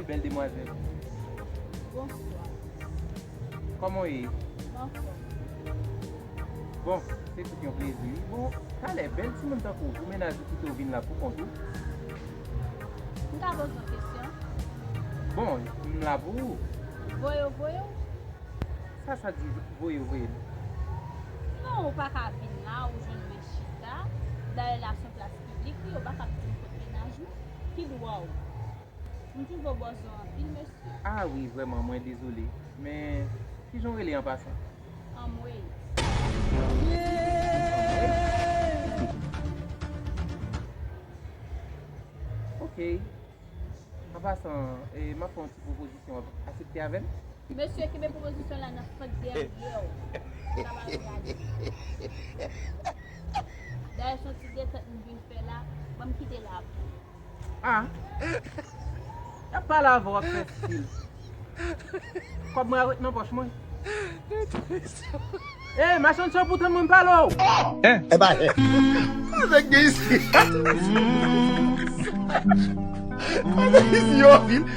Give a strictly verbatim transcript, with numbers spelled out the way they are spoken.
Bèl demwazèl. Bonswa. Kòman w ye? M anfòm. Bon, se tout yon plezi, wi. Bon, talè, bèl timoun tankou w, pou mennaj ou kite w vin la pou kont ou? M ka poze yon kesyon? Bon, m la pou ou. Voye w voye w? Sa, sa di voye w voye m? Non, ou pa ka vin la, ou jwenn mwen chita. Dayè la se yon plas piblik, wi, ou pa ka vin kot mennaj mwen. Ki dwa w? M twouve w bòzò anpil, mesye. Ah wi, vrèman, mwen dezole. Men, kijan w rele an pasan? Anmwey. Ok. An pasan, e, m ap fè yon ti pwopozisyon, w ap aksepte avè m? Mesye, kenbe pwopozisyon la nan fant dèyè w. Sa pa regade. Dayè, se yon ti detant m vin fè la. Ban m kite la pou ou. Ah! Y ap pale avè w, w ap fè stil. Kòb mwen ret nan pòch mwen. Ey, machann chan, pou tann mwen pale w. E ba e. Nèg gen isi. Nèg gen isi yo vin.